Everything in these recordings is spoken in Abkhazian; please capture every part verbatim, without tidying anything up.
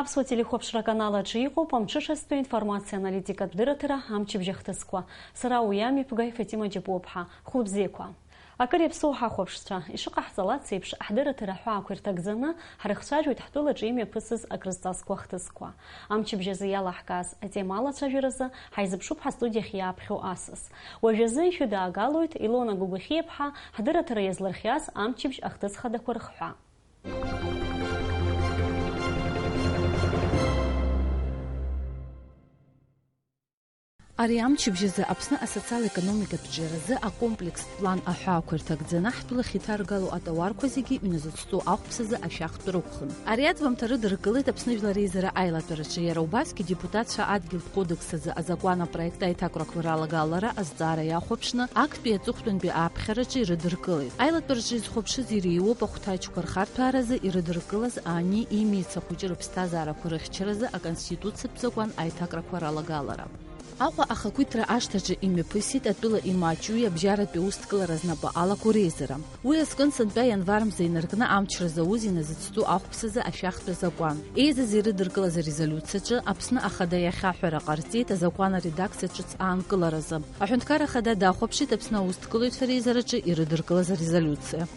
Аԥсуа телехәаԥшра аканал аҿы иҟоуп амҽышазтәи аинформациа аналитикатә дырраҭара амчыбжь ахҭысқәа. Сара уи амҩаԥгаҩ Фатима Џьапуаԥҳа. Хәылбзиақәа! Акыр иаԥсоу ҳахәаԥшцәа, ишыҟаҳҵалац еиԥш, ҳдырраҭара аҳәаақәа ирҭагӡаны ҳрыхцәажәоит ҳтәылаҿы имҩаԥысыз акрызҵазкуа ахҭысқәа. Амчыбжь азы иалаҳкааз атема алацәажәаразы ҳаизыԥшуп ҳастудиахь иааԥхьо асас. Уажәазы ишәыдаагалоит Илона Гогохиаԥҳа ҳдырраҭара иазлырхиаз амчыбжь ахҭыс хадақәа рыхҳәаа. Ари амчыбжь азы Аԥсны асоциал-економикатә ҿиаразы акомплекстә план аҳәаақәа ирҭагӡаны ҳтәылахь иҭаргало атауарқәа зегьы ҩназыцәҵоу ахәԥсазы ашәахтә рықәхын. Ари аӡбамҭа рыдыркылеит Аԥсны Жәлар Реизара аилатәараҿы, иара убасгьы адепутатцәа адгьылтә кодекс азы азакәан апроект аиҭакрақәа ралагалара азҵаара иахәаԥшны актәи аҵыхәтәантәи аԥхьараҿы ирыдыркылеит. Аилатәараҿы изхәаԥшыз иреиуоуп ахәҭаҷқәа рхарҭәааразы ирыдыркылаз ани имиц ахәыҷы рыԥсҭазаарақәа рыхьчаразы аконституциатә закәан аиҭакрақәа ралагалара. Аҟәа ахақәиҭра ашҭаҿы имҩаԥысит атәыла имаҷҩу иабжьаратәи аусҭкылара знапы алаку реизара. Уи азкын сынтәа ианвар мза инаркны амчра зауз иназыцәҵоу ахәԥсазы ашәахтә азакәан. Еизаз ирыдыркылаз арезолиуциаҿы Аԥсны Ахада иахьаҳәара ҟарҵеит азакәан аредакциа ҿыц аанкыларазы. Аҳәынҭқар Ахада дахәаԥшит Аԥсны аусҭкылаҩцәа реизараҿы ирыдыркылаз арезолиуциа.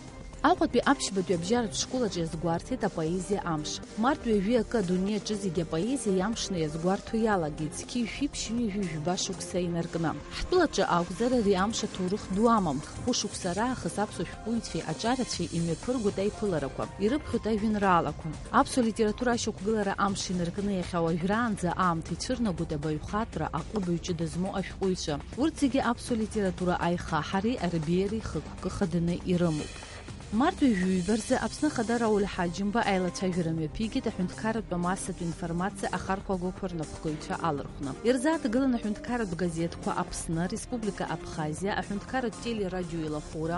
Аҟәатәи аԥшьбатәи абжьаратә школ аҿы иазгәарҭеит апоезиа амш. Март ҩажәи акы адунеи аҿы зегьы апоезиа иамшны иазгәарҭо иалагеит, зқьи жәшәи ԥшьынҩажәи жәба шықәса инаркны. Ҳтәылаҿы акәзар, ари амш аҭоурых ду амам. Хәышықәса раахыс аԥсуа шәҟәыҩҩцәеи аҿарацәеи имҩаԥыргоит аиԥыларақәа, ирыԥхьоит ажәеинраалақәа. Аԥсуа литература ашьақәгылара амш инаркны иахьа уажәраанӡа аамҭа ицәырнагоит абаҩхатәра, аҟәыбаҩ ҷыда змоу ашәҟәыҩҩцәа. Урҭ зегьы аԥсуа литература аихаҳареи арбеиареи хықәкы хаданы ирымоуп. Март ҩажәи ҩба рзы Аԥсны Ахада Рауль Ҳаџьымба аилацәажәара мҩаԥигеит аҳәынҭқарратә амассатә информациа ахархәагақәа рнапхгаҩцәа алархәны. Ирзааҭгылан аҳәынҭқарратә газеҭқәа Аԥсны, Республика Абхазиа, аҳәынҭқарратә телерадиоеилахәыра,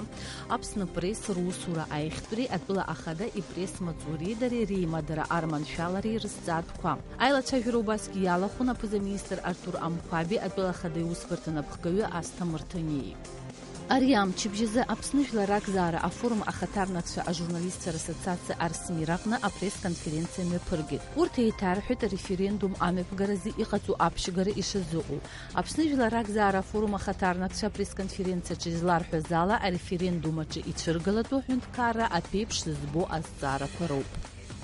Аԥсны Пресс русура аихтәреи атәыла ахада ипресс-маҵуреи дареи реимадара арманшәалареи рызҵаатәқәа. Аилацәажәара убасгьы иалахәын аԥыза-министр Артур Амқәаби атәыла ахада иусбарҭа напхгаҩы Асҭа Мырҭаниеи. Ари амчыбжь азы Аԥсны жәлар ракзаара афорум ахаҭарнакцәа ажурналистцәа рассоциациа Арсмир аҟны апресс-конференциа мҩаԥыргеит. Урҭ еиҭарҳәеит ареферендум амҩаԥгаразы иҟаҵоу аԥшьгара ишазыҟоу. Аԥсны жәлар ракзаара афорум ахаҭарнакцәа апресс-конференциаҿы изларҳәаз ала, ареферендум аҿы ицәыргалатәу аҳәынҭқарра аԥеиԥш зызбо азҵаарақәа роуп.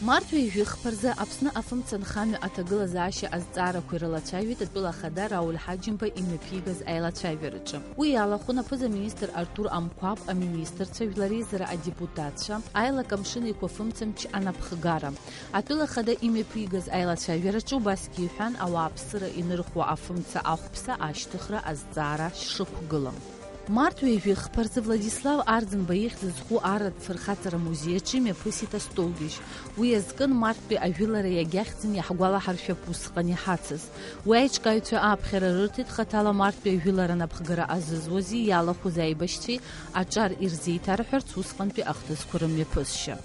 Март ҩажәи хԥа рзы Аԥсны афымца нхамҩа аҭагылазаашьа азҵаарақәа ирылацәажәеит атәыла ахада Рауль Ҳаџьымба имҩаԥигаз аилацәажәараҿы. Уи иалахәын аԥыза-министр Артур Амқәаб, аминистрцәа, жәлар реизара адепутатцәа, аилак амшын еиқәа фымцамч анапхгара. Атәыла ахада имҩаԥигаз аилацәажәараҿы убасгьы иҳәан, ауааԥсыра инырхуа афымца ахәԥса ашьҭыхра азҵаара шықәгылам. Март ҩажәи хԥа рзы Владислав Арӡынба ихьӡ зху арратә фырхаҵара музеи аҿы имҩаԥысит астолбыжь. Уи азкын марттәи ажәылара иагьахьӡын иаҳгәалаҳаршәап усҟан иҳацыз. Уи аиҿкааҩцәа ааԥхьара рырҭеит хаҭала марттәи ажәылара напхгара азызуази иалахәыз аибашьцәеи аҿар ирзеиҭарҳәарц усҟантәи ахҭысқәа рымҩаԥысшьа.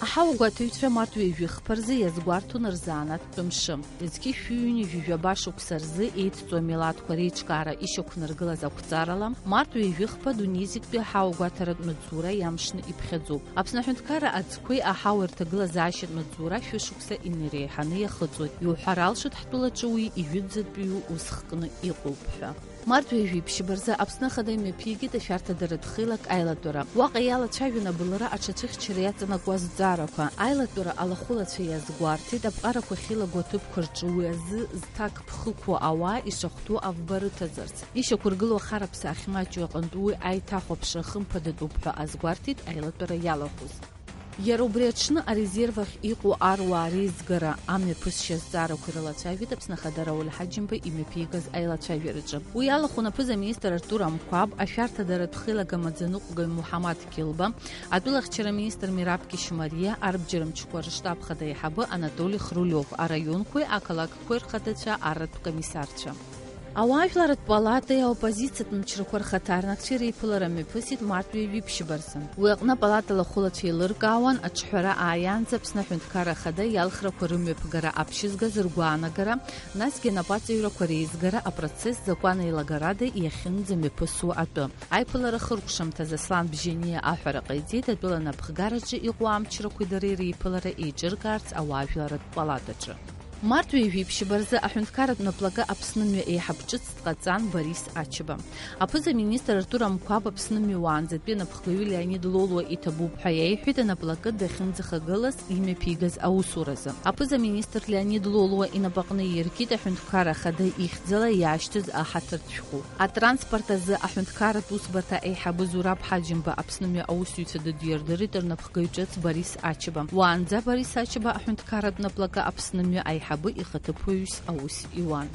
Аҳауагәаҭаҩцәа март ҩажәи хԥа рзы иазгәарҭон рзанааҭтә мшы. Зқьи шәи ҩынҩажәи жәаба шықәса рзы еидҵоу амилаҭқәа реиҿкаара ишьақәнаргылаз ақәҵарала, март ҩажәи хԥа дунеизқьтәи аҳауагәаҭаратә маҵзура иамшны иԥхьаӡоуп. Аԥсны аҳәынҭқарра аӡқәеи аҳауа рҭагылазаашьатә маҵзура шәышықәса инареиҳаны иахыҵуеит. Иуҳәар алшоит ҳтәылаҿы уи ижәытәӡатәиу ус хкны иҟоуп ҳәа. Март ҩажәи ԥшьба рзы Аԥсны Ахада имҩаԥигеит ашәарҭадаратә хеилак аилатәара. Уаҟа иалацәажәон абылра аҽацәыхьчара иаҵанакуа азҵаарақәа. Аилатәара алахәылацәа иазгәарҭеит, аԥҟарақәа ахьеилаго аҭыԥқәа рҿы уи азы зҭак ԥхықәу ауаа ишахәҭоу авба рыҭазарц. Ишьақәыргылоу ахараԥса ахьмаҷу аҟынтә уи аиҭахәаԥшра хымԥадатәуп ҳәа азгәарҭеит аилатәара иалахәыз. Иара убри аҽны арезерв ахь иҟоу аруаа реизгара амҩаԥысшьа азҵаарақәа ирылацәажәеит Аԥсны Ахада Рауль Ҳаџьымба имҩаԥигаз аилацәажәараҿы. Уи алахәын аԥыза-министр Артур Амқәаб, ашәарҭадаратә хеилак амаӡаныҟәгаҩ Муҳамаҭ Кьылба, атәылахьчара министр Мераб Кьышьмариа, арбџьармчқәа рыштаб хада аиҳабы Анатоли Хрулиов, араионқәеи ақалақьқәеи рхадацәа, арратә комиссарцәа. Ауаажәларратә палатеи аоппозициатә мчрақәа рхаҭарнакцәеи реиԥылара мҩаԥысит март ҩажәи ԥшьба рзы. Уи аҟны апалата алахәылацәа еилыркаауан аҿҳәара ааиаанӡа Аԥсны Аҳәынҭқарра Ахада иалхрақәа рымҩаԥгара аԥшьызгаз ргәаанагара, насгьы анапаҵаҩрақәа реизгара апроцесс закәан еилагарада иахьынӡамҩаԥысуа атәы. Аиԥылара хыркәшамҭаз Аслан Бжьаниа аҳәара ҟаиҵеит атәыла напхгараҿы иҟоу амчрақәеи дареи реиԥылара еиҿыркаарц ауаажәларратә палатаҿы. Март ҩажәи ԥшьба рзы аҳәынҭқарратә наплакы Аԥсны мҩа еиҳаб ҿыц дҟаҵан Борис Ачба. Аԥыза-министр Артур Амқәаб Аԥсны мҩа уаанӡатәи анапхгаҩы Леонид Лолуа иҭабуп ҳәа иеиҳәеит анаплакы дахьынӡахагылаз имҩаԥигаз аусуразы. Аԥыза-министр Леонид Лолуа инапаҟны ииркит аҳәынҭқарра ахада ихьӡала иаашьҭыз аҳаҭыртә шәҟәы. Атранспорт азы аҳәынҭқарратә усбарҭа аиҳабы Зураб Ҳаџьымба Аԥсны мҩа аусзуҩцәа дыдирдырит рнапхгаҩ ҿыц Борис Ачба. Уаанӡа Борис Ачба аҳәынҭқарратә наплакы Аԥсны мҩа аиҳабы ихаҭыԥуаҩыс аус иуан.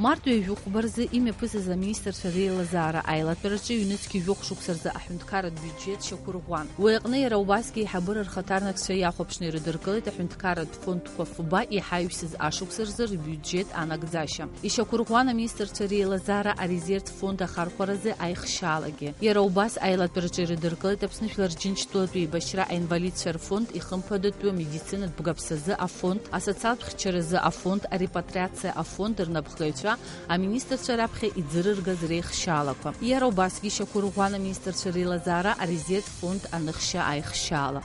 Март ҩажәи хәба рзы имҩаԥысыз аминистрцәа реилазаара аилатәараҿы ҩнызқь жәохә шықәса рзы аҳәынҭқарратә биуџьет шьақәырӷәӷәан. Уи аҟны иара убасгьы аиҳабыра рхаҭарнакцәа иахәаԥшны ирыдыркылеит аҳәынҭқарратә фондқәа фба иҳаҩсыз ашықәса рзы рбиуџьет анагӡашьа. Ишьақәырӷәӷәан аминистрцәа реилазаара арезервтә фонд ахархәаразы аихшьаалагьы. Иара убас аилатәараҿы ирыдыркылеит Аԥсны Жәлар Џьынџьтәылатә еибашьра аинвалидцәа рфонд, ихымԥадатәу амедицинатә бгаԥсазы афонд, асоциалтә хьчаразы афонд, арепатриациа афонд рнапхгаҩцәа, аминистрцәа раԥхьа иӡырыргаз реихшьаалақәа. Иара убасгьы ишьақәырӷәӷәан аминистрцәа реилазаара арезервтә фонд аныхшьа аихшьаала.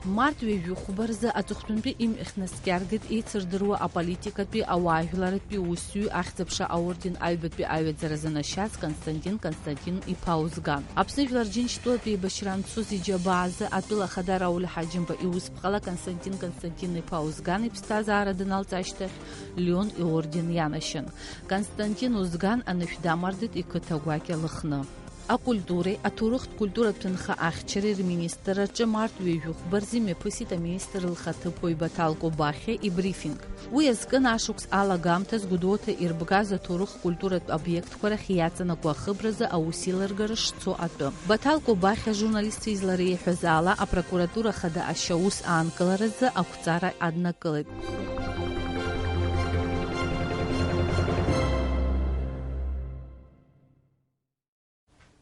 Март ҩажәи хәба рзы аҵыхәтәантәи имҩахь днаскьаргеит еицырдыруа аполитикатәи, ауаажәларратәи усзуҩ, Ахьӡ-аԥша аорден аҩбатәи аҩаӡара занашьаз Константин Константин-иԥа Озган. Аԥсны Жәлар Џьынџьтәылатә еибашьра анцоз иџьабаа азы атәыла ахада Рауль Ҳаџьымба иусԥҟала Константин Константин-иԥа Озган иԥсҭазаара даналҵ ашьҭахь Леон иорден ианашьан. Константин Озган анышә дамардеит иқыҭа гәакьа Лыхны. Акультуреи аҭоурыхтә культуратә ҭынха ахьчареи рминистрраҿы март ҩажәи хәба рзы имҩаԥысит аминистр лхаҭыԥуаҩ Баҭал Кобахьиа ибрифинг. Уи азкын ашықәс алагамҭаз Гәдоуҭа ирбгаз аҭоурых-культуратә обиектқәа рахь иаҵанакуа ахыбразы аус еилыргара шцо атәы. Баҭал Кобахьиа ажурналистцәа излареиҳәаз ала, апрокуратура хада ашьаус аанкыларазы ақәҵара аднакылеит.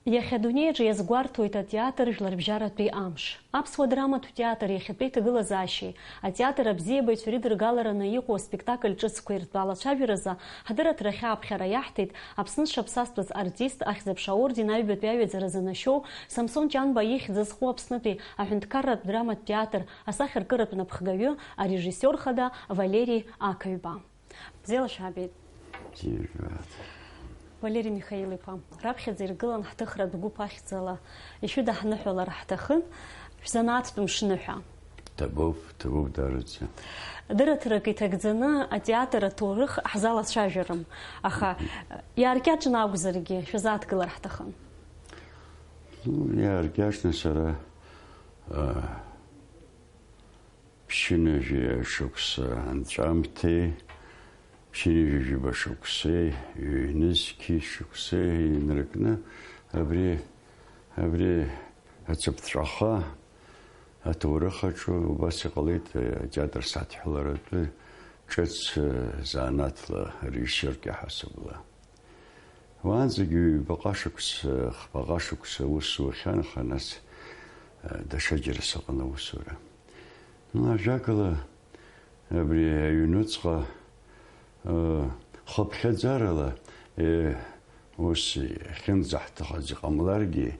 Иахьа адунеиаҿ иазгәарҭоит атеатр жәларбжьаратәи амш. Аԥсуа драматә театр иахьатәи иҭагылазаашьеи атеатр абзиабаҩцәа рыдыргалараны иҟоу аспектакль ҿыцқәеи ртәы алацәажәаразы ҳдырраҭара ахь ааԥхьара иаҳҭеит Аԥсны зҽаԥсазтәыз артист, Ахьӡ-аԥша аорден аҩбатәи аҩаӡара занашьоу Самсон Ҷанба ихьӡ зху Аԥснытәи аҳәынҭқарратә драматә театр асахьаркыратә напхгаҩы, арежиссиор хада Валери Ақаҩба. Бзиала шәаабеит. Бзиа жәбааит. Валери Михаил-иԥа, раԥхьаӡа иргылан ҳҭыхратә гәыԥ ахьӡала ишәыдаҳныҳәалар ҳҭахын, шәзанааҭтә мшны ҳәа. Ҭабуп, ҭабуп, даараӡа. Дырраҭарак иҭагӡаны атеатр аҭоурых ҳзалацәажәарым, аха иааркьаҿны акәзаргьы шәазааҭгылар ҳҭахын. Ну, иааркьаҿны сара, а, Ԥшьынҩажәи шықәса анҵәамҭеи, ԥшьынҩажәи жәаба шықәсеи, ҩнызқьи шықәсеи инаркны абри, абри ацыԥҵәаха аҭоурых аҿы убас иҟалеит атеатр садҳәаларатәы ҿыц, э, занааҭла, режиссиортә иаҳасабала. Уаанӡагьы ҩбаҟа шықәса, хԥаҟа шықәса аус зухьан, аха нас, э, даҽаџьара сыҟан аусура. Ну, ажәакала, абри аҩнуҵҟа, э, хыԥхьаӡарала, э, ус иахьынӡаҳҭахыз иҟамларгьы,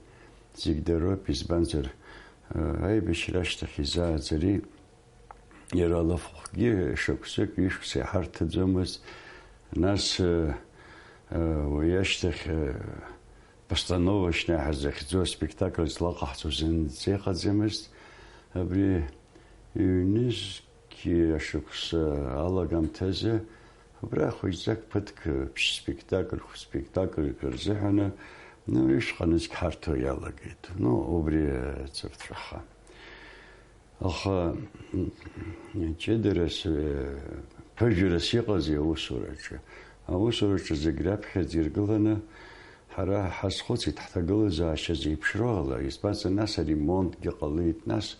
зегь дароуп, избанзар, э, аибашьра ашьҭахь изааӡари, иара алафхәгьы шықәсык, ҩышықәса иҳарҭаӡомызт. Нас, э, э, уи ашьҭахь, э, постановочный ҳәа захьӡу аспектакль злаҟаҳҵо зынӡа иҟаӡамызт. Абри ҩнызқьи ашықәса алагамҭазы, убра хәыҷӡак ԥыҭк, ԥшь спектакль, хә спектакльк рзыҳәаны, ну, ҩышҟа нызқь ҳарҭо иалагеит. Ну, убри ацыԥҵәаха. Аха, м, ҷыдарас, э, ԥыжәрас иҟази аусураҿы? Аусураҿы зегь раԥхьаӡа иргыланы ҳара ҳазхәыцит ҳҭагылазаашьа зеиԥшроу ала, избанзар, нас аремонтгьы ҟалеит, нас,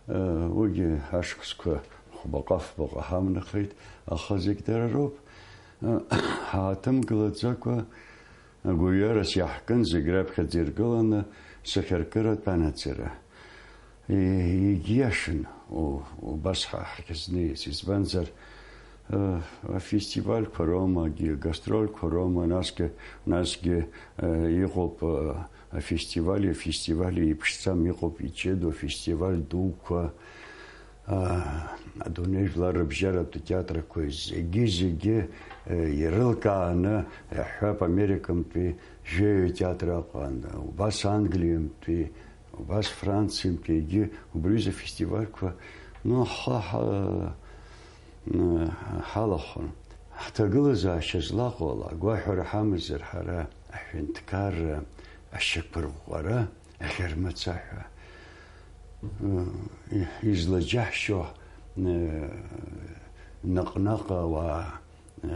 э, уигьы ашықәсқәа хәбаҟа-фбаҟа ҳамнахит, аха зегь дара роуп. Э, ҳааҭымгылаӡакәа, гәҩарас иаҳкын зегь раԥхьаӡа иргыланы сахьаркыратә анаӡара. И-, егьиашан у-, убас ҳа-, ҳахьызнеиз, избанзар, э, афестивальқәа роума, ги-, гастрольқәа роума, насгьы, насгьы, э, иҟоуп, э, афестивали, афестивали еиԥшӡам, иҟоуп иҷыдоу афестиваль дуқәа. Адунеи жәлар рыбжьаратә театрқәа зегьы-зегьы ирылкааны, иаҳҳәап, Американтәи жәаҩа театр аҟан, убас Англиантәи, убас Франциантәи, егьи убри аҩыза афестивальқәа, ну, ҳхы ҳа-, ҳалахәын. Ҳҭагылазаашьа злаҟоу ала, агәаҳәара ҳамазар, ҳара аҳәынҭқарра ашьақәырӷәӷәара аӷьармацаҳәа, э, излаџьаҳшьо, э, наҟ-наҟ ауаа, э,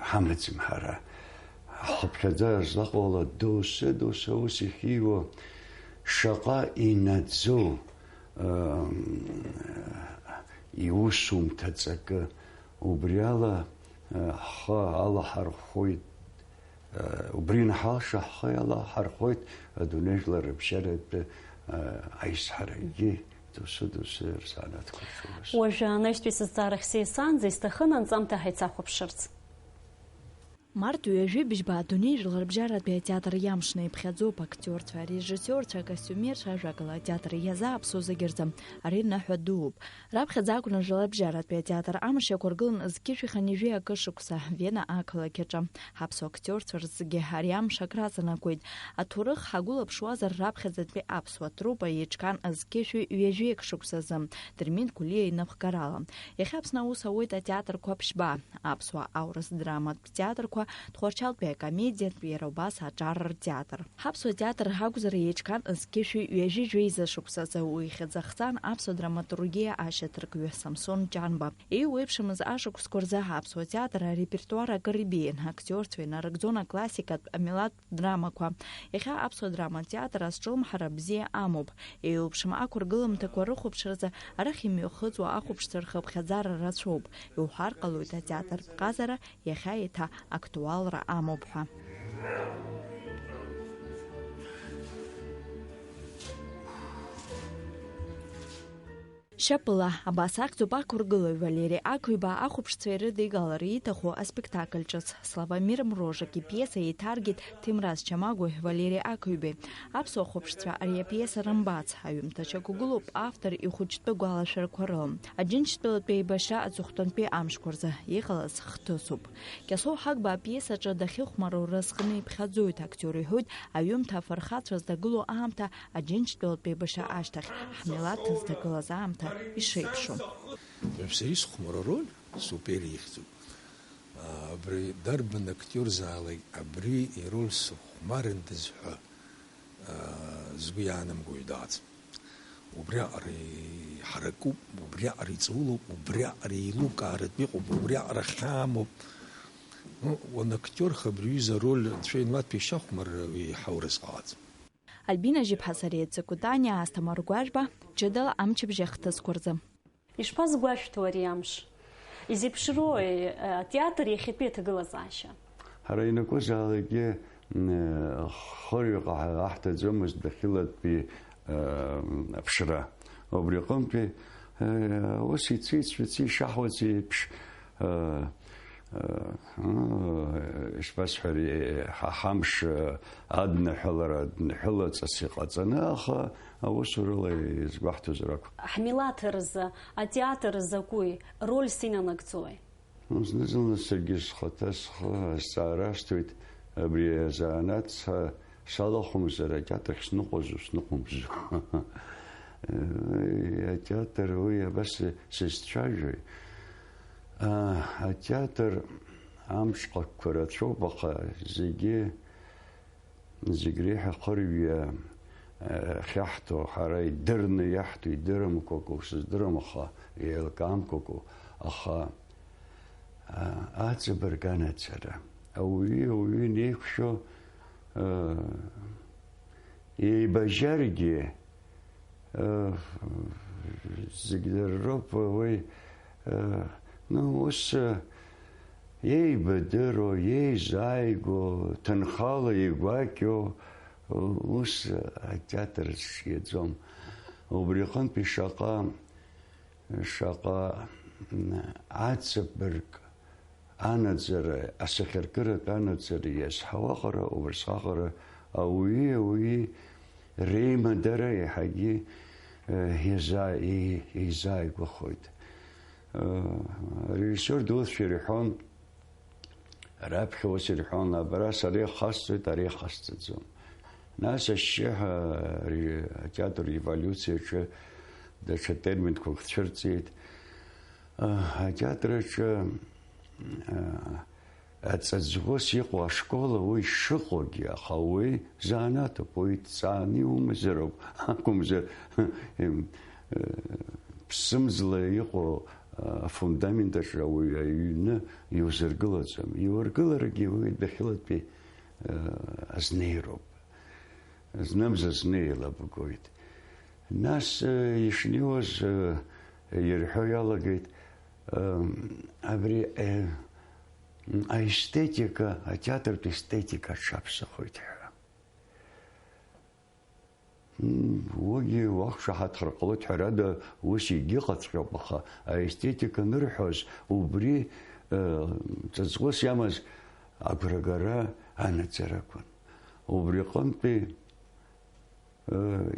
ҳамаӡам ҳара. Ҳхыԥхьаӡара злаҟоу ала доусы, доусы аус иахьиуа, шаҟа инаӡоу, э, иусумҭа ҵакы, убри ала, э, ҳхы алаҳархәоит. Убри инҳалша ҳхы иалаҳархәоит адунеи жәлар рыбжьаратәы аизҳарагьы, доусы-доусы рзанааҭқәа шрылаз. Уажәы анаҩстәи сызҵаарахь сеисаанӡа исҭахын анҵамҭа ҳаицахәаԥшырц. Март ҩажәи быжьба адунеи жәлар рыбжьаратәи атеатр иамшны иԥхьаӡоуп актиорцәа, арежиссиорцәа, акостиумерцәа, ажәакала, атеатр иазааԥсоу зегьы рзы ари ныҳәа дууп. Раԥхьаӡа акәны жәларбжьаратәи атеатр амш иақәыргылан зқьышәи хынҩажәи акы шықәса Вена ақалақь аҿы. Ҳаԥсуа актиорцәа рзгьы ари амш акраҵанакуеит. Аҭоурых ҳагәылаԥшуазар, раԥхьаӡатәи аԥсуа труппа еиҿкаан зқьышәи ҩажәи акы шықәсазы Дырмит Гәлиа инапхгарала. Иахьа Аԥсны аус ауеит атеатрқәа ԥшьба, аԥсуа аурыс драматә театрқәа, Тҟәарчалтәи акомедиатә, иара убас аҿар ртеатр. Ҳаԥсуа театр акәзар еиҿкаан зқьышәи ҩажәи жәеиза шықәсазы, уи ихьӡ ахҵан аԥсуа драматургиа ашьаҭаркҩы Самсон Ҷанба. Еиуеиԥшымыз ашықәсқәа рзы аԥсуа театр арепертуар акыр ибеиан, актиорцәа инарыгӡон аклассикатә, амилаҭтә драмақәа. Иахьа аԥсуа драматә театр азҿлымҳара бзиа амоуп. Еиуеиԥшым ақәыргыламҭақәа рыхәаԥшразы арахь имҩахыҵуа ахәаԥшцәа рхыԥхьаӡара рацәоуп. Иуҳәар ҟалоит атеатртә ҟазара иахьа еиҭа актуалра амоуп ҳәа. Шьапыла, абас ахьӡуп ақәыргылаҩ Валери Ақҩба ахәаԥшцәа ирыдигалар ииҭаху аспектакль ҿыц. Славомир Мрожак ипиеса еиҭаргеит Ҭемраз Чамагәеи Валери Ақҩбеи. Аԥсуа хәаԥшцәа ари апиеса рымбац, аҩымҭа шьақәгылоуп автор ихәыҷтәы гәалашәарақәа рыла. Аџьынџьтәылатәи еибашьра аҵыхәтәантәи амшқәа рзы иҟалаз хҭысуп. Кьасоу Ҳагба апиесаҿы дахьыхәмароу разҟны иԥхьаӡоит, актиор иҳәоит, аҩымҭа афырхацәа здагылоу аамҭа Аџьынџьтәылатәи еибашьра ашьҭахь ҳмилаҭ зҭагылаз аамҭа ишеиԥшу. Сара исхәмароу ароль, Супер ихьӡуп. Абри дарбан актиорзаалак абри ироль сыхәмарындаз ҳәа, а, згәы иаанамго уаҩ дааӡам. Убриаҟара иҳаракуп, убриаҟара иҵаулоуп, убриаҟара еилукааратә иҟоуп, убриаҟара хьаамоуп. Ну, уанактиорха абри аҩыза ароль анцәа имилаҭ ишахәмарра уи иҳаура зҟалаӡом. Альбина Жьыԥҳа, Сариа Цикәытани, Асҭамыр Гәажәба, ҷыдала амчыбжь ахҭысқәа рзы. Ишԥазгәашәҭо ари амш? Изеиԥшрои, э, атеатр иахьатәи аҭагылазаашьа? Ҳара ианакәызаалакгьы, м, э, хырҩаҟа ҳа-, ҳаҳҭаӡомызт дахьылатәи, э, аԥшра. Убри аҟынтәи, э, ус ици-ицәици ишаҳуац еиԥш, э, Ишԥасҳәари, ҳа ҳамш адныҳәалара, адныҳәылаҵас иҟаҵаны, аха аусурала изгәаҳҭозар акәхап. Ҳмилаҭ рзы атеатр закәи рольс инанагӡои? Ну, зны-зынла саргьы схаҭа схы азҵаара асҭоит, абри азанааҭ са-, салахәымзар, атеатр ахь сныҟәозу, сныҟәымзу? Атеатр уи абас сызцәажәои? А, атеатр амшҟақәа рацәоуп, аха зегьы, зегь реиҳа хырҩа, а, ахьаҳҭо, ҳара идырны иаҳҭо, идырамкәакәоу сыздырам, аха еилкаамкәакәоу, аха, а, аҵабырг анаӡара, ауаҩи ауаҩи неиқәшәо, а, еибажьаргьы, Зегь дара роуп уи, ну, ус, еибадыруа, еизааигәоу, ҭынхала игәакьоу, ус атеатр цәгьаӡом. Убри аҟынтәи шаҟа, шаҟа, м, аҵабырг анаӡара, асахьаркыратә анаӡара иазҳауа аҟара, убасҟаҟара ауаҩи ауаҩи реимадара еиҳагьы, Еиза-, еи-, еизааигәахоит. Арежиссиор дуцәа ирҳәон, раԥхьа ус ирҳәон, абра сара ихасҵоит, ара ихасҵаӡом. Нас ашьшьыҳәа ари атеатр револиуциаҿы даҽа терминқәак цәырҵит. Атеатр аҿы, Аҵаӡ ус иҟоу ашкол уи шыҟоугьы, аха уи занааҭуп, уи дҵааны иумазароуп, акәымзар, ԥсымӡла иҟоу афундамент аҿы ауаҩы аҩны иузыргылаӡом. Иургыларагьы уи адәахьылатәи азнеироуп. Знымзар зны еилагоит. Нас ишнеиуаз ирҳәо иалагеит, абри аестетика, атеатртә естетика аҽаԥсахоит ҳәа. Уигьы уақәшаҳаҭхар ҟалоит, ҳәарада, ус егьыҟаҵәҟьоуп, аха аестетика анырҳәоз, убри ҵаҵӷәыс иамаз агәрагара анаӡара акәын. Убри аҟынтәи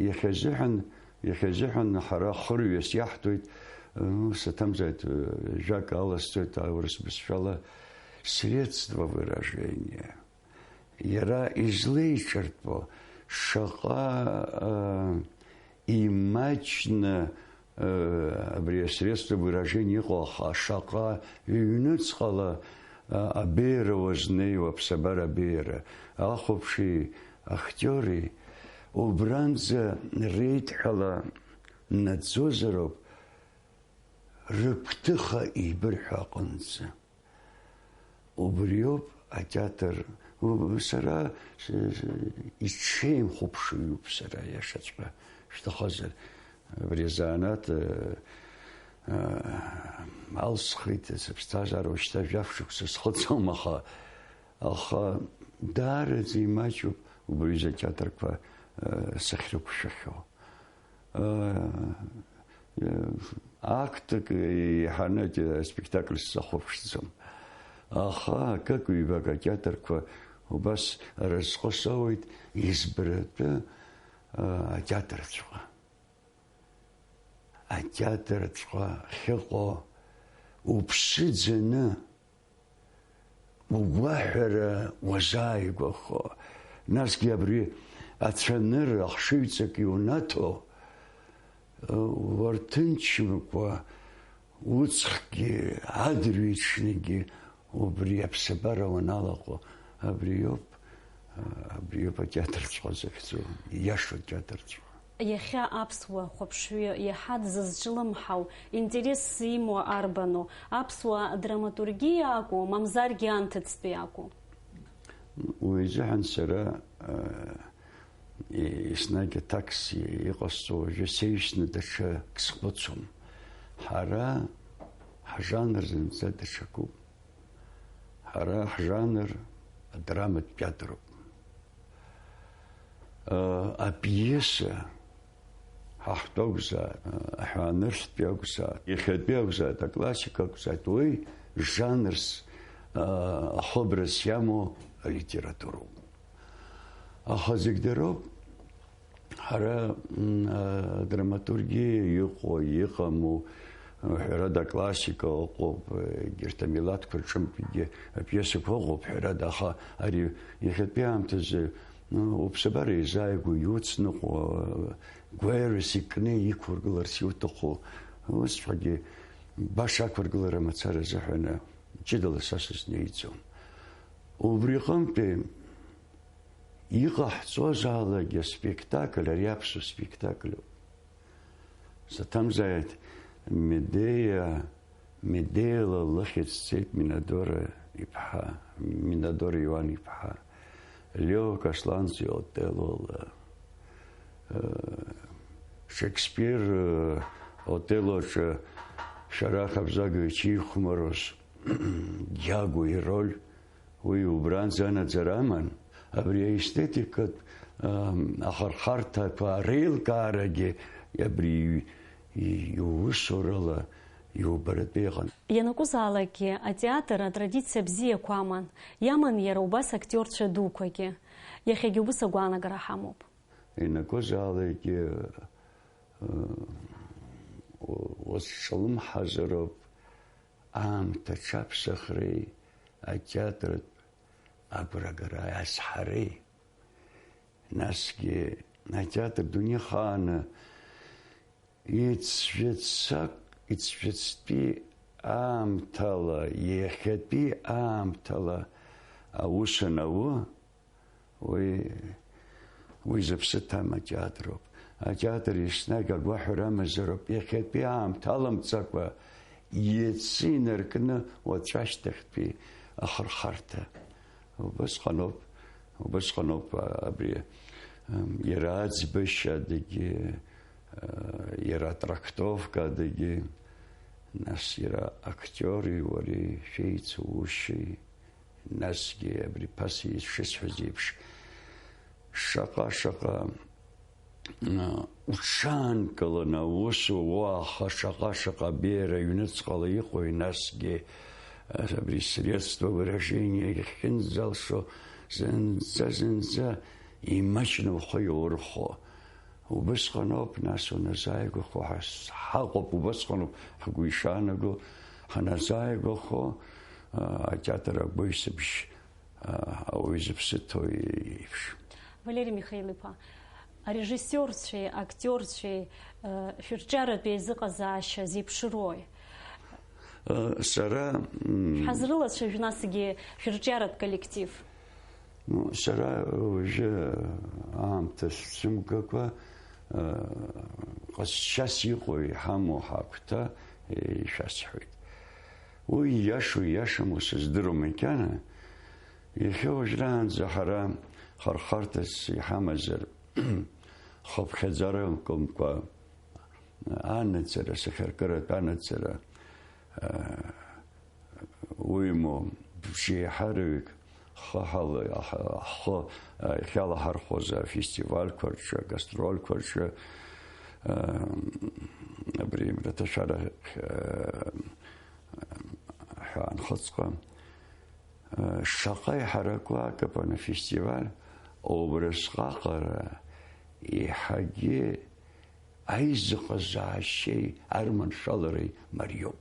Иахьазыҳәан, иахьазыҳәан ҳара хырҩас иаҳҭоит, ну, саҭамзааит, жәак аласҵоит аурыс бызшәала, средство выражения. Иара излеиҿартәо, шаҟа имаҷны абри асредство выражения иҟоу, аха шаҟа ҩнуҵҟала абеиара уазнеиуа, аԥсабара абеиара, ахәаԥши, актиори, убранӡа реидҳәала наӡозароуп, рыгәҭыха еибырҳәо аҟынӡа. Убриоуп атеатр, сара иҽеим хәаԥшыҩуп сара, иашаҵәҟьа шәҭахозар, абри азанааҭ алсхит, сыԥсҭазаара уажәшьҭа жәаф шықәса схыҵуам, аха, аха даараӡа имаҷуп убри аҩыза атеатрқәа сахьрықәшәахьоу. Актык еиҳаны аспектакль сзахәаԥшӡом. Аха акык-ҩбак атеатрқәа убас разҟы соуеит избаратәы атеатрҵәҟьа. Атеатрҵәҟьа ахьыҟоу уԥсы ӡаны угәаҳәара уазааигәахо, насгьы абри ацәанырра ахшыҩҵак иунаҭо, уарҭынчымкәа уҵхгьы адырҩаҽныгьы убри аԥсабара уаналаҟо, абриоуп, абриоуп атеатрҵәҟьа захьӡу, ииашоу атеатрҵәҟьа. Иахьа аԥсуа хәаԥшҩы иаҳа дзызҿлымҳау, интересс имоу арбану, аԥсуа драматургиа акәу, мамзаргьы анҭыҵтәи акәу? Уи азыҳәан сара, э, еснагь аҭакс иҟасҵо уажәы сеиҩсны даҽак схәыцуам. Ҳара ҳжанр зынӡа даҽакуп. Ҳара ҳжанр адраматә театруп. Э, апиеса ҳахәтәы акәзааит, э, аҳәаанырцәтәи акәзааит, иахьатәи акәзааит, аклассика акәзааит, уи жанрс, э, ахыбрас иамоу алитературоуп. Аха зегь дароуп. Ҳара, м, адраматургиа иҟоу, иҟаму, ҳәарада, аклассика ыҟоуп, егьырҭ амилаҭқәа рҿынтәгьы апиесақәа ыҟоуп, ҳәарада, аха ари иахьатәи аамҭазы, ну, уԥсабара еизааигәоу, иуцныҟәо, гәаҩарас икны иқәургыларц иуҭаху, усҵәҟьагьы баша ақәыргылара мацара азыҳәан ҷыдала са сызнеиӡом. Убри аҟынтәи иҟаҳҵозаалакгьы аспектакль, ари аԥсуа спектакльуп. Саҭамзааит, Медеиа, Медеиала лыхьӡ ҵеит Минадора иԥҳа, Минадора Иоан иԥҳа, Лео Касланӡиа Отеллола, э, Шекспир, э, Отеллоаҿы Шарах Абзагович ихәмаруаз Диаго ироль, уи убранӡа анаӡара аман, абри аестетикатә, ам, ахырхарҭақәа реилкаарагьы абри и-, иусурала иубаратәы иҟан. Ианакәызаалакгьы атеатр атрадициа бзиақәа аман, иаман иара убас актиорцәа дуқәагьы. Иахьагьы убыс агәаанагара ҳамоуп. Ианакәызаалакгьы Уцҿлымҳазароуп аамҭа аҽаԥсахреи атеатртә агәрагара азҳареи. Насгьы атеатр дунеихааны иҵжәыццак, иҵжәыцтәи аамҭала, иахьатәи аамҭала аус анауы, уи, уи зыԥсы ҭам атеатроуп. Атеатр еснагь агәаҳәара амазароуп, иахьатәи аамҭа аламҵакәа, иацы инаркны уаҵәашьҭахьтәи ахырхарҭа. Убысҟаноуп, убысҟаноуп, а, абри, ам, иара аӡбашьадагьы, а, иара атрактовкадагьы, нас иара актиори уареи шәеицушьеи, насгьы абри ԥаса ишысҳәаз еиԥш, шаҟа-шаҟа уҽаанкыланы аус уоуа, аха шаҟа-шаҟа абеиара аҩныҵҟала иҟои, насгьы абри средство выражения иахьынӡалшо, зынӡа-зынӡа имаҷны ухы иаурхәо. Убысҟаноуп, нас, уназааигәахо ҳа-, ҳаҟоуп, убысҟаноуп ҳгәы ишаанаго, ҳаназааигәахо, а, атеатр агәеисыбжь, а, ауаҩы зыԥсы ҭоу еиԥш. Валери Михаил-иԥа, арежиссиорцәеи актиорцәеи, э, шәырҿиаратә еизыҟазаашьа зеиԥшрои? Э, сара, м, Шәҳазрылацәажә насгьы шәырҿиаратә коллектив. Ну, сара уажәы аамҭа сцәымгакәа, э, ҟазшьас иҟоу иҳамоу ҳагәҭа, э, ишәасҳәоит. Уи ииашоу ииашаму сыздыруам, макьана иахьа уажәраанӡа ҳара хырхарҭас иҳамазар, хыԥхьаӡарамкәа анаӡара, сахьаркыратә анаӡара, э, уимоу, бжеиҳараҩык ҳхы ҳала-, ҳа-, ҳхы, а, иахьалаҳархәоз афестивальқәа рҿы, агастрольқәа рҿы, а, абри амраҭашәарахь, а, ҳәа анхыҵҟа, а, шаҟа иҳараку акапан афестиваль, убрысҟаҟара еиҳагьы аизыҟазаашьеи арманшәалареи мариоуп.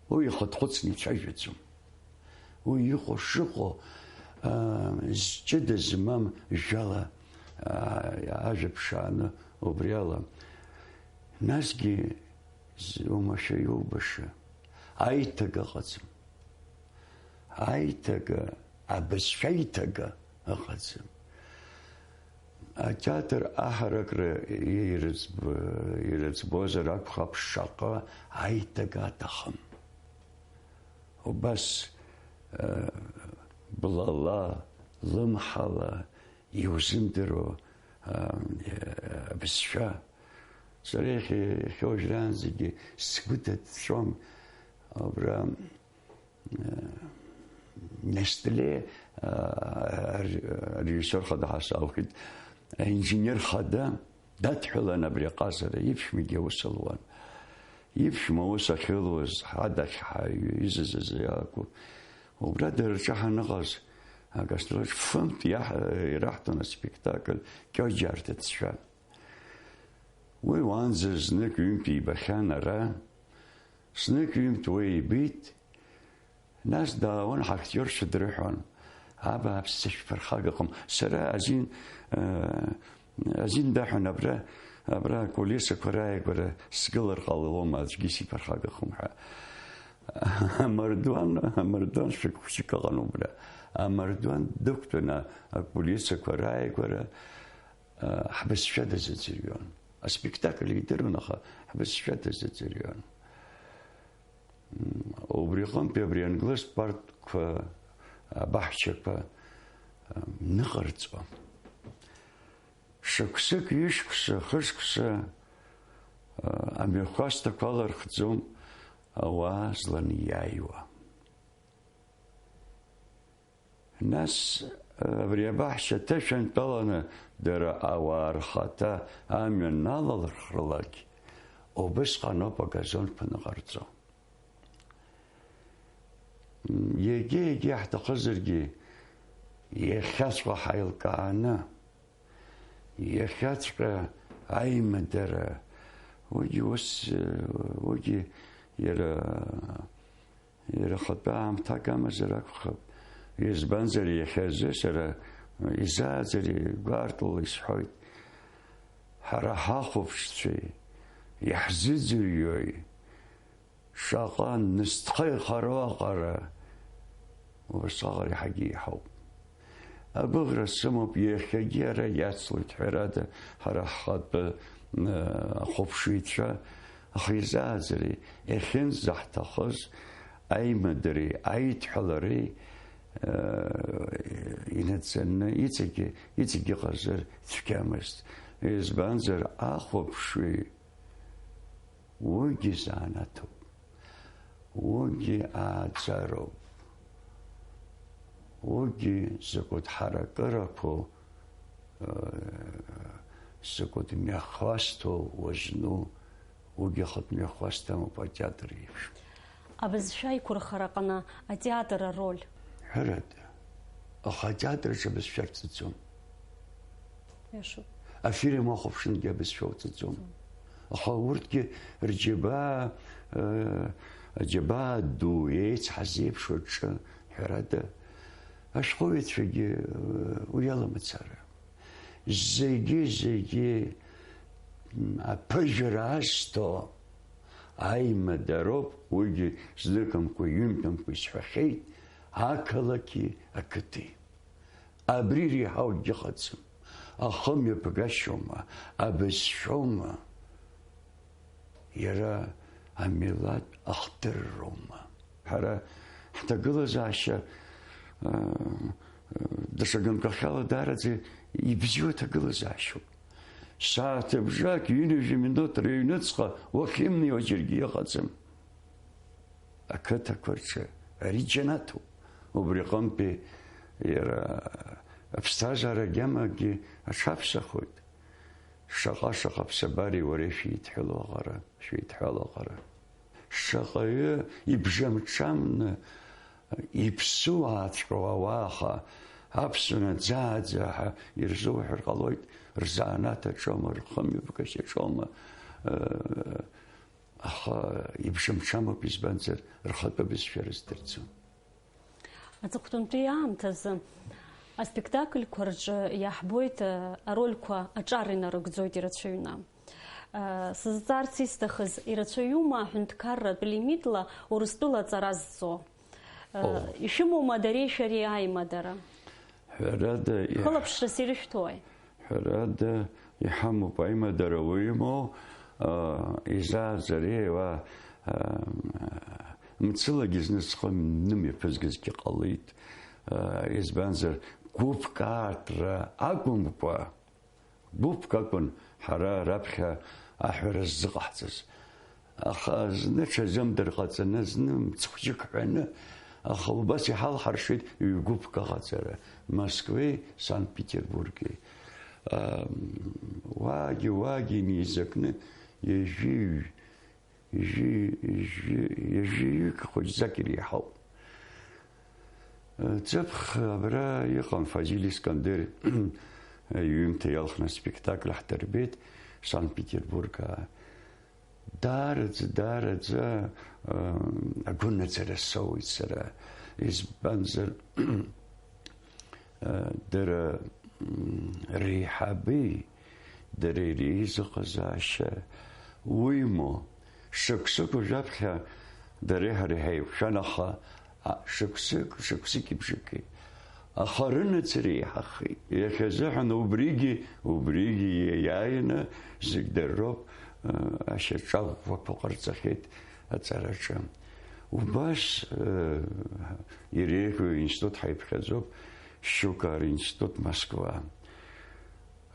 Уи ихатә хәыцны ицәажәаӡом. Уи иҟоу шыҟоу, аа, зҷыда змам жәала, аа, ажәа ԥшааны убри ала. Насгьы з-, уамашәа иубаша, аиҭага ыҟаӡам. Аиҭага, абызшәа аиҭага ыҟаӡам. Атеатр аҳаракра ирыӡб-, ирыӡбозар акәхап, шаҟа аиҭага аҭахым. Убас, э, блала, лымҳала иузымдыруа, э, абызшәа. Сара иахьа, иахьа уажәраанӡагьы сгәы даҵәом абра Нестле, а, ар-, арежиссиор хада ҳасаухеит, аинженер хада дадҳәалан абри аҟазара, иԥшәмагьы аус луан. Иԥшәма аус ахьылуаз, ҳадахь ҳаҩ-, изызыз иаку. Убра дара рҿы ҳаныҟаз, агастроль фынтә иаҳ-, ираҳҭон аспектакль Кьоџьа арҭыӡшәа. Уи уаанӡа знык-ҩынтә ибахьан ара, знык-ҩынтә уи ибеит, нас даауан, ҳахьтиорцәа дрыҳәон, абааԥсы, шәԥырхагахом. Сара азин, э, азин даҳәон, абра, абра акулисақәа рааигәара сгылар ҟалалома, аӡәгьы сиԥырхагахом ҳәа. Амардуан, амардуан шәык-, шәык ыҟан убра. Амардуан дықәтәаны акулисақәа рааигәара, ҳбызшәа дазыӡырҩуан. Аспектакль идыруан, аха ҳбызшәа дазыӡырҩуан. М, убри аҟынтәи абри англыз партқәа, абаҳчақәа, м, ныҟарҵон. Шықәсык, ҩышықәса, хышықәса, а, амҩахәасҭақәа алархӡом ауаа зланиааиуа. Нас, абри абаҳча ҭышәынтәаланы дара ауаа рхаҭа амҩа налалырхрылак, убысҟаноуп агазонқәа ныҟарҵо. Егьа-егьа ҳҭахызаргьы, иахьаҵәҟьа ҳаилкааны, иахьаҵәҟьа Аимадара, уигьы ус, уигьы иара, иара ахатәы аамҭак амазар акәхап. Избанзар, иахьазы сара изааӡари гәарҭала исҳәоит, ҳара ҳахәаԥшцәеи иаҳзыӡырҩуеи шаҟа нысҭха ихароу аҟара, убасҟак иаҳагьы иаҳауп. Агәыӷра сымоуп, иахьагьы ара иацлоит, ҳәарада, ҳара ҳхатәы, э, ахәаԥшыҩцәа, аха изааӡари, иахьынӡаҳҭахыз аимадареи аидҳәалареи, э, инаӡаны иҵегьы, иҵегьы иҟазар цәгьамызт. Избанзар, ахәаԥшыҩ уигьы заанаҭуп, уигьы ааӡароуп, уигьы закәытә ҳаракырақәоу, э, закәытә мҩахәасҭоу уазну, уигьы ахатә мҩахәасҭа амоуп атеатр еиԥш. Абызшәа аиқәырхара аҟны атеатр ароль. Ҳәарада, аха атеатр аҿы абызшәа рҵаӡом. Иашоуп. Афильм уахәаԥшынгьы абызшәа уҵаӡом. Аха урҭгьы рџьабаа, э, аџьабаа ду, еицҳазеиԥшу аҿы, ҳәарада, ашәҟәыҩҩцәагьы, э, уи ала мацара. Зегьы, зегьы, м, аԥыжәара азҭо аимадароуп, уигьы зныкымкәа, ҩынтәымкәа исҳәахьеит, ақалақьи ақыҭи. Абри иреиҳау акгьы ыҟаӡам. Ахымҩаԥгашьоума, абызшәоума, иара амилаҭ ахдырроума? Ҳара ҳҭагылазаашьа, э, даҽа ганқәахьала даараӡа ибзиоу аҭагылазаашьоуп. Сааҭыбжак, ҩынҩажәа минуҭ рыҩныҵҟа уахьымнеиуа џьаргьы ыҟаӡам. Ақыҭақәа рҿы ари џьанаҭуп. Убри аҟынтәи иара аԥсҭазаара агьамагьы аҽаԥсахоит. Шаҟа-шаҟа аԥсабареи уареи шәеидҳәалоу аҟара, шәеидҳәалоу аҟара. Шаҟаҩы ибжамҽамны иԥсуааҵәҟьоу ауаа, аха аԥсуа наӡааӡа ҳәа ирзуҳәар ҟалоит, рзанааҭ аҿоума, рхымҩаԥгашьа аҿоума, э, аха ибжамҽамуп, избанзар, рхатәы бызшәа рыздырӡом. Аҵыхәтәантәи аамҭазы аспектакльқәа рҿы иаҳбоит, э, арольқәа аҿар инарыгӡоит ирацәаҩны. Э, сызҵаарц исҭахыз, ирацәаҩума аҳәынҭқарратә лимитла Урыстәыла аҵара зҵо? Э, О. Ишәымоума дареи шәареи аимадара? Ҳәарада, иаҳ- Хылаԥшрас ирышәҭои? Ҳәарада, иҳамоуп аимадара уимоу, аа, изааӡари, уа, аа, мцылагьы зны схы нымҩаԥызгазгьы ҟалеит, аа, избанзар, гәыԥк аартра акәымкәа, гәыԥк акәын ҳара раԥхьа аҳәара ззыҟаҳҵаз. Аха зны ҽазымдыр ҟаҵаны, зны мцхәыҷык ҳәаны, аха убас иҳалҳаршеит ҩ-гәыԥк аҟаҵара, Москвеи Санкт-Петербурги. Ам, уагьы, уагьы инеизакны, ҩажәи, ҩажәи, ҩажәи, ҩажәи ҩык хәыҷӡак иреиҳауп. Ҵыԥх абра иҟан Фазиль Искандер иҩымҭа иалхны аспектакль ҳдырбеит Санкт-Петербург. Даараӡа, даараӡа, агәынамӡара соуит сара. Избанзар, дара, реиҳаби, дара иреиӷьыз аҟазаашьа уимоу, шықәсык уажәаԥхьа дареи ҳареи ҳаиқәшәан, аха, а, шықәсык, шықәсыки бжаки. Аха рынацара еиҳахеит. Иахьазыҳәан убригьы, убригьы иаиааины зегь дара роуп, а, ашьаҿа ӷәӷәақәа ҟарҵахьеит аҵараҿы. Убас, а, иреиӷьу институт ҳаиԥхьаӡоуп, Щукар институт Москва.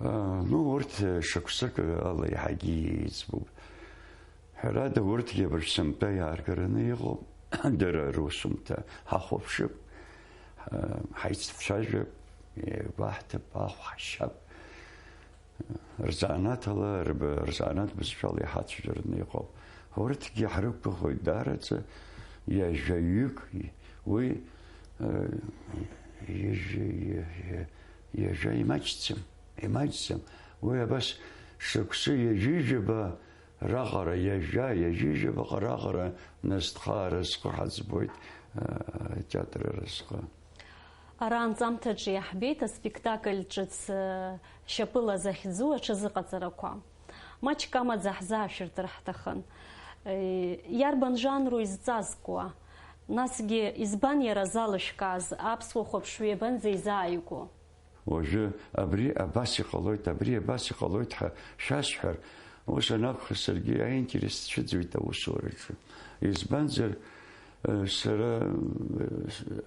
А, ну, урҭ, э, шықәсык ала иаҳагьы еиҵбуп. Ҳәарада, урҭгьы абыржә сынтәа иааргараны иҟоуп. Дара русумҭа ҳахәаԥшып, э, ҳаиццәажәап, еигәаҳҭап, ахә ҳашьап. Рзанааҭ ала, рб-, рзанааҭ бызшәала иҳацәажәараны иҟоуп. Урҭгьы ҳрықәгәыӷуеит даараӡа, ҩажәаҩык, уи, э, ҩажәа, ҩажәа, ҩажәа имаҷӡам. Имаҷӡам. Уи абас Сықәсы ҩажәижәаба раҟара, ҩажәа, ҩажәижәабаҟа раҟара насҭхаа разҟы ҳаӡбоит, атеатр аразҟы. Ара анҵамҭаҿы иаҳбеит аспектакль ҿыц, э, шьапыла захьӡу аҽазыҟаҵарақәа. Маҷк амаӡа ҳзаашәыртыр ҳҭахын. Э, иарбан жанру изҵазкуа? Насгьы, избан иара залышәкааз, аԥсуа хәаԥшҩы иабанӡа изааигәоу? Уажәы абри абас иҟалоит, абри абас иҟалоит ҳәа шәасҳәар, ус анакәха, саргьы аинтерес сцәыӡуеит аусураҿы. Избанзар, э, сара, э,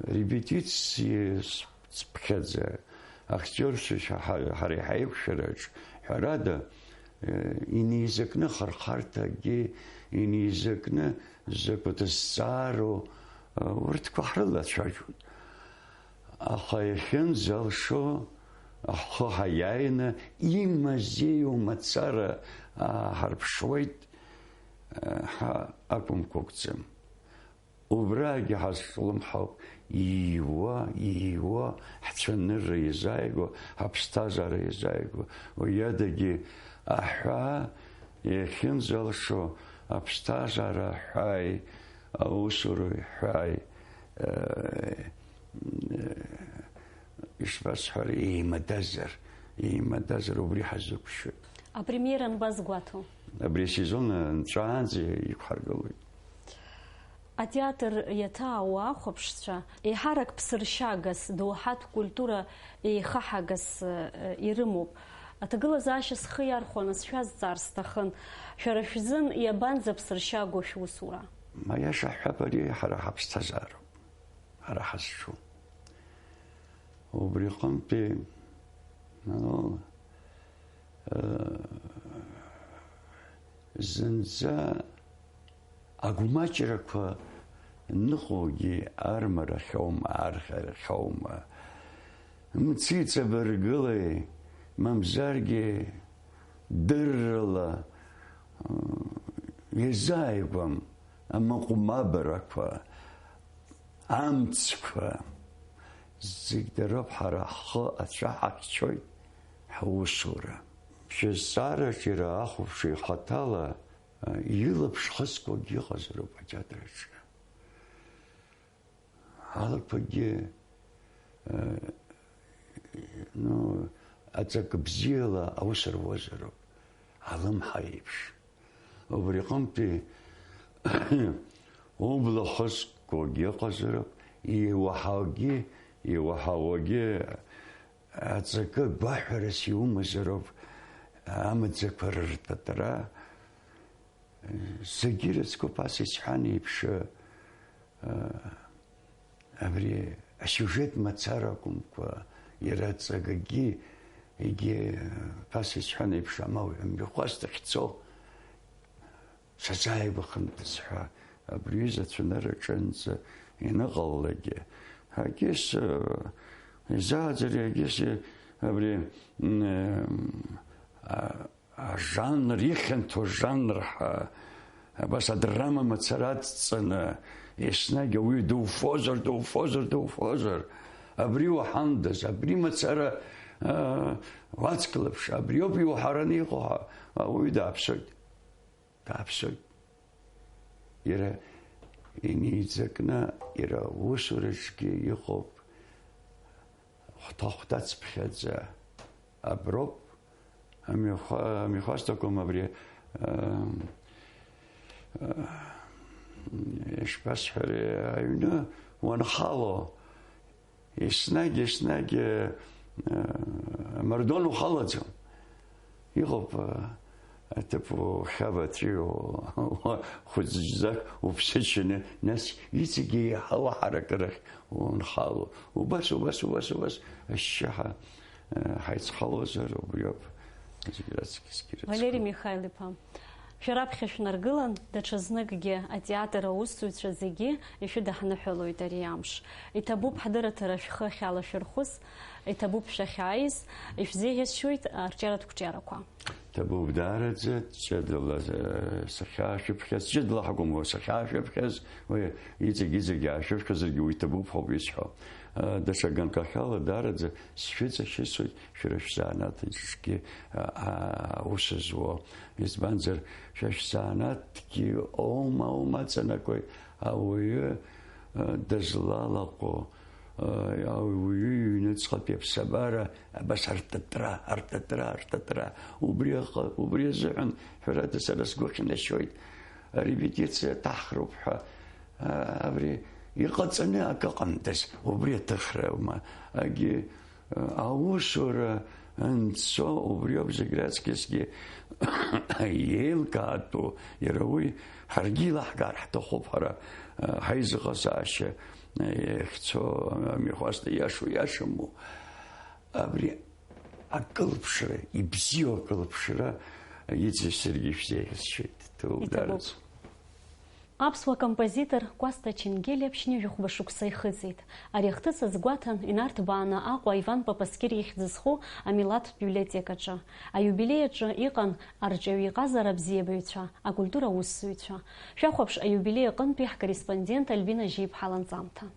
репетициа сԥхьаӡа, актиорцәа ҳа-, ҳара иҳаиқәшәараҿ, ҳәарада, э, инеизакны ахырхарҭагьы, инеизакны закәытә зҵаароу, э, урҭқәа ҳрылацәажәон. Аха иахьынӡалшо, ҳхы ҳаиааины, имазеиу мацара ааҳарԥшуеит, ҳа акәымкәа акәӡам. Убраагьы ҳазҿлымҳауп, ииуа, ииуа, ҳцәанырра иазааигәоу, ҳаԥсҭазаара иазааигәоу, уи адагьы аҳәаа иахьынӡалшо, аԥсҭазаара аҳәааи, аусура ҳәааи, э, э, ишԥасҳәари, еимадазар, еимадазар убри ҳазықәшәоит. Апремиера анбазгәаҭо? Абри асезон нҵәаанӡа иқәҳаргылоит. Атеатр иаҭаауа ахәаԥшцәа еиҳарак ԥсыршьагас, доуҳатә культура еихаҳагас, э, ирымоуп. Аҭагылазаашьа схы иархәаны сшәазҵаар сҭахын, шәара шәзын иабанӡаԥсыршьагоу шәусура? Аиаша ҳҳәап, ари ҳара ҳаԥсҭазаароуп, ҳара ҳазҿу. Убри аҟынтәи, ну, э, зынӡа агәмаҷрақәа ныҟәогьы армарахьоума, архарахьоума, мци ҵабыргылеи, мамзаргьы дыррала, э, иазааигәам амыҟәмабарақәа, амцқәа, зегь дароуп, ҳара ҳхы ацәа ҳахьчоит ҳусура. Шәызҵаараҿ иара ахәаԥшҩы ихаҭала, э, илаԥш хызкуагьы ыҟазароуп атеатр аҿы. Алақәагьы, э, ну, аҵак бзиала аус руазароуп, алымҳа еиԥш. Убри аҟынтәи убла хызкуагьы ыҟазароуп, иуаҳауагьы, иуаҳауагьы аҵакы гәаҳәарас иумазароуп, амаӡақәа рыртытра. Зегьы ирыцкуп, ас исҳәан еиԥш, э, абри асиужет мацара акәымкәа, иара аҵакгьы, егьи, э, ԥас исҳәан еиԥш, амауҳәа мҩахәасҭа ахьцо, сазааигәахандаз ҳәа, абри ҩыза ацәанырра аҿынӡа иныҟалалакгьы, егьыс, э, изааӡари, егьыс, э, абри, м, э, а, ажанр, ихьанҭоу жанр ҳәа, абас адрама мацара адҵаны, еснагь ауаҩы дуфозар, дуфозар, дуфозар, абри уаҳандаз, абри мацара, а, уацклаԥш, абриоуп иуҳараны иҟоу ҳәа, ауаҩы дааԥсоит. Дааԥсоит. Иара инеиҵакны, иара усураҿгьы иҟоуп. Хәҭа-хәҭацыԥхьаӡа аброуп, амҩахәа-, амҩахәасҭақәа абри, ам, а, ишԥасҳәари, аҩны уанхало, еснагь, еснагь, а, амардуан ухалаӡом. Иҟоуп, а, аҭыԥ ухьаба ҵәиуа, хәыӡӡак уԥсыҽны, нас иҵегьы еиҳа уаҳаракырахь унхало. Убас, убас, убас, убас, ашьшьыҳәа, э, ҳаицхалозар, убриоуп зегь раҵкысгьы рыцқәа. Валери Михаил-иԥа, шәара аԥхьа шәнаргылан, даҽазныкгьы атеатр аусзуҩцәа зегьы ишәыдаҳныҳәалоит ари амш. Иҭабуп ҳдырраҭара шәхы ахьалашәырхәыз, иҭабуп шәахьааиз, ишәзеиӷьасшьоит арҿиаратә қәҿиарақәа. Ҭабуп, даараӡа ҷыдала, э, сахьаашәыԥхьаз, ҷыдала ҳакәым, уа сахьаашәыԥхьаз, уи иҵегь-иҵегь аашәыԥхьазаргьы уи ҭабуп ҳәоуп исҳәо. Э, даҽа ганкахьала даараӡа сшәыҵашьыцуеит шәара шәзанааҭ аҿгьы, а, а, аус зуо. Избанзар, шәа шәзанааҭгьы оума, оума аҵанакуеит ауаҩы, э, дызлалаҟәу, э, ауаҩы иҩныҵҟатәи аԥсабара абас артытра, артытра, артытра. Убри аҟ-, убри азыҳәан, ҳәарада, сара сгәы хьнашьоит, арепетициа ҭаҳхроуп ҳәа, а, абри иҟаҵаны акы ыҟамдаз, убри аҭыхраума, агьи, а, аусура анцо, убриоуп зегь раҵкьысгьы еилкаатәу, иара уи ҳаргьы илаҳгар ҳҭахуп, ҳара, а, ҳаизыҟазаашьа, а, иахьцо, а, амҩахәасҭа иашоу иашаму. Абри акылԥшра, ибзиоу акылԥшра иҵегь саргьы шәзеиӷьасшьоит. Ҭоуп, иҭабуп. Даараӡа. Аԥсуа композитор Кәасҭа Ченгелиа ԥшьынҩажәи хәба шықәса ихыҵит. Ари ахҭыс азгәаҭан, инарҭбааны Аҟәа Иван Папаскир ихьӡ зху амилаҭтә библиотекаҿы. Аиубилеи аҿы иҟан арҿиаҩ иҟазара абзиабаҩцәа, акультура аусзуҩцәа. Шәахәаԥш аиубилеи аҟынтәи ҳкорреспондент Альбина Жьиԥҳа ланҵамҭа.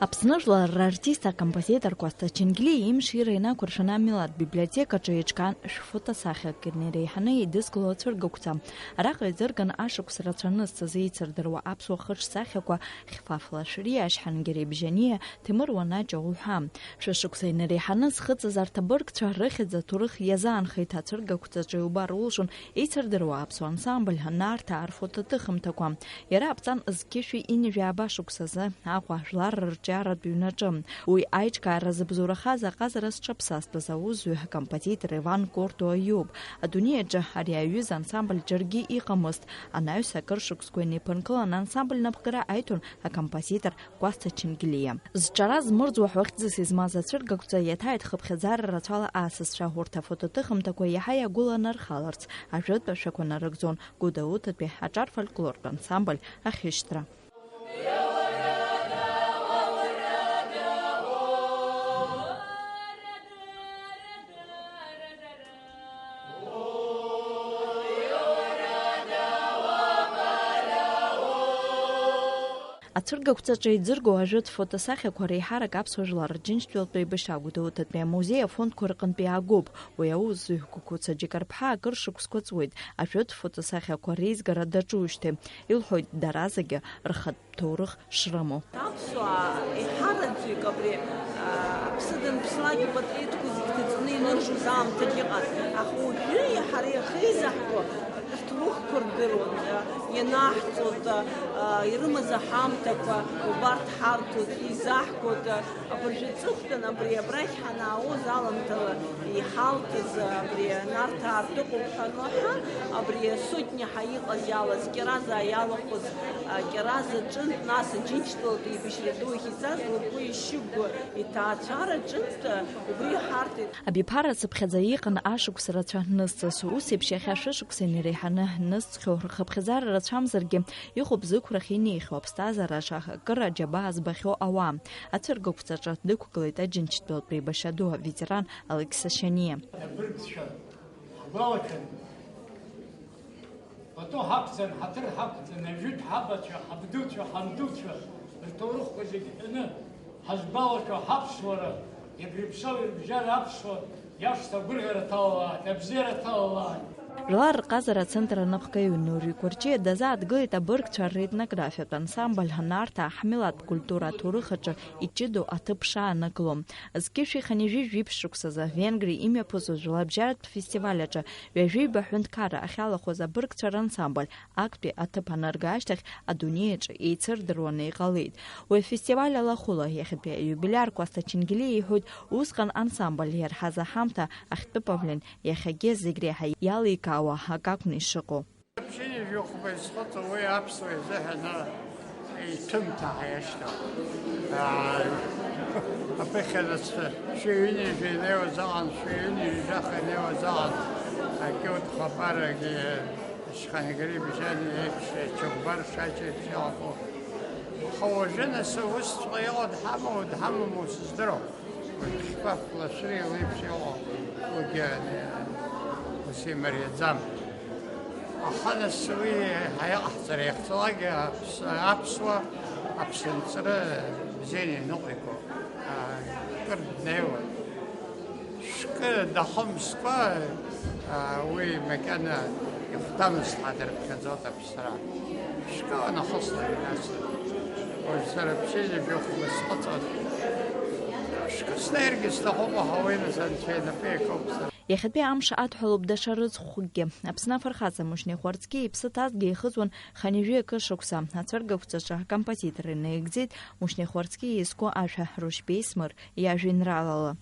Аԥсны жәлар рартист, акомпозитор Кәасҭа Ченгелиа имшира инақәыршәаны амилаҭ библиотекаҿы еиҿкаан шәфотосахьак иреиҳаны еидызкыло ацәыргақәҵа. Араҟа еизырган ашықәс рацәа анызцаз еицырдыруа аԥсуа хыҿсахьақәа Хьфаф Лашәриа, Ашьҳангьери Бжьаниа, Ҭемыр Уанаҷа уҳәа. Шәышықәса инареиҳаны зхыҵыз арҭ абыргцәа рыхьӡ аҭоурых иазаанхеит ацәыргақәҵаҿы иубар улшон еицырдыруа аԥсуа ансамбль Нарҭаа рфотоҭыхымҭақәа. Иара аԥҵан зқьышәи ҩынҩажәи ааба шықәсазы Аҟәа жәлар рырҿиаратә ҩнаҿы. Уи аиҿкаара зыбзоурахаз аҟазара зҽаԥсазтәыз аусзуҩ акомпозитор Иван Кортуа иоуп. Адунеи аҿы ари аҩыза ансамбль џьаргьы иҟамызт. Анаҩс акыр шықәсқәа инеиԥынкылан ансамбль напхгара аиҭон акомпозитор Кәасҭа Ченгелиа. Зҿара змырӡуа ҳәа хьӡыс измаз ацәыргақәҵа иаҭааит хыԥхьаӡара рацәала аасасцәа. Урҭ афотоҭыхымҭақәа иаҳа иагәыланархаларц ажәытә ашәақәа нарыгӡон Гәдоуҭатәи аҿар фольклортә ансамбль Ахьышьҭра. Ацәыргақәҵаҿы еиҵыргоу ажәытә фотосахьақәа реиҳарак аԥсуа жәлар Рџьынџьтәылатә еибашьра Гәдоуҭатәи амузеи афондқәа рҟынтә иаагоуп. Уи аус зыҩқәа Қәыца Џьыкарԥҳа акыр шықәсқәа ҵуеит ажәытә фотосахьақәа реизгара даҿуижьҭеи. Илҳәоит дара зегьы рхатә ҭоурых шрымоу. Аԥсуаа еиҳараӡәк абри, а, аԥсы данԥслак ипатреҭқәа зегь ҭаҵаны иныржьоз аамҭагь ыҟан. Аха уажәы ҳара иахеизаҳго ҳҭоурыхқәа рдыруан, а, ианаҳҵоит, а, ирымаз аҳамҭақәа убарҭ ҳарҭоит, еизаҳгоит, а, абыржәы аҵыхәтәан абри абрахь ҳанаауаз аламҭала иҳалҭаз абри Нарҭаа ртәы ҟоуп ҳәа анлаҳа, абри асотниа ҳа иҟаз иалаз, Кьаразаа иалахәыз, а, Кьараза ҿынтә, нас Аџьынџьтәылатәи еибашьра ду ахь ицаз лгәы ишьыкәгәа иҭаацәара ҿынтә, а, убри иҳарҭеит. Абиԥара цыԥхьаӡа иҟан ашықәс рацәа нызҵаз, ус еиԥш иахьа шәышықәса инареиҳаны нызҵхьоу, рхыԥхьаӡара рацәамзаргьы, иҟоуп зықәрахь инеихьоу аԥсҭазаараҿы акыр аџьабаа збахьоу ауаа. Ацәыргақәҵаҿы дықәгылеит Аџьынџьтәылатә еибашьра ду аветеран Алықьса Шьаниа. Абыргцәа ҳгәалашәан, пату ҳақәҵан, ҳаҭыр ҳақәҵан, ажәытә ҳабацәа, ҳабдуцәа, ҳандуцәа рҭоурыхқәа зегь ҳәаны ҳазгәалашәо ҳаԥсуара, иагьрыԥсоу ирыбжьара аԥсуа иашҭа агәырӷьара ҭалалааит, абзиара ҭалалааит. Жәлар рҟазара ацентр аныҟәгаҩы Нури Кәарҷиа дазааҭгылеит абыргцәа ретнографиатә ансамбль Нарҭаа ҳмилаҭтә культура аҭоурых аҿы иҷыдоу аҭыԥ шаанагыло. Зқьышәи хынҩажәи жәиԥшь шықәсазы Венгриа имҩаԥысуа жәларбжьаратә фестиваль аҿы ҩажәи ҩба ҳәынҭқарра ахьалахәыз абыргцәа рансамбль актәи аҭыԥ анырга ашьҭахь адунеи аҿы еицырдыруаны иҟалеит. Уи афестиваль алахәыла иахьатәи аиубилиар Кәасҭа Ченгелиа иҳәоит, усҟан ансамбль иарҳаз аҳамҭа ахьтәы павлин иахьагьы зегь реиҳа иаликаауа акы акәны ишыҟоу. Ԥшьынҩажәи хәба изхыҵуа уи аԥсуа изыҳәан иҭәымҭа ҳәа иашьҭоуп. Аа, аԥыхьарацы шәи ҩынҩажәа инеиуаз аҟан, шәи ҩынҩажәи жәаха инеиуаз аҟан, акьыут хапарагьы, Шьхангри Бжьани еиԥш, ачыхәбар шаҷ еиԥш иҟоу. Аха уажәы нас усҵәҟьа иҟоу дҳамоу, дҳамаму сыздыруам. Уажә Хьфаф Лашәриа леиԥш иҟоу, уигьы, Ус имариаӡам. Аха нас уи ҳаиҟаҳҵара иахьцалакгьы аԥс-, аԥсуа аԥсынҵры бзианы иныҟәиго, а, кыр днеиуан. Шәкы дахымскәа, а, уи макьана ихәҭамыз ҳадырԥхьаӡоит аԥсра. Шәкы анахысла иҩнасит. Уажә сара ԥшьынҩажәи хәба сҟаҵоит. Шәкы снеиргьы сҭахуп, аха уи нас Анцәа инапы иакуп сара. Иахьатәи амш адҳәалоуп даҽа рыцхәыкгьы. Аԥсны афырхаҵа Мушьни Хәарцкиа иԥсы ҭазгьы ихыҵуан хынҩажәи акы шықәса. Ацәыргақәҵаҿы акомпозитор инаигӡеит Мушьни Хәарцкиа изку ашәа Рушьбеи Смыр иажәеинраалала.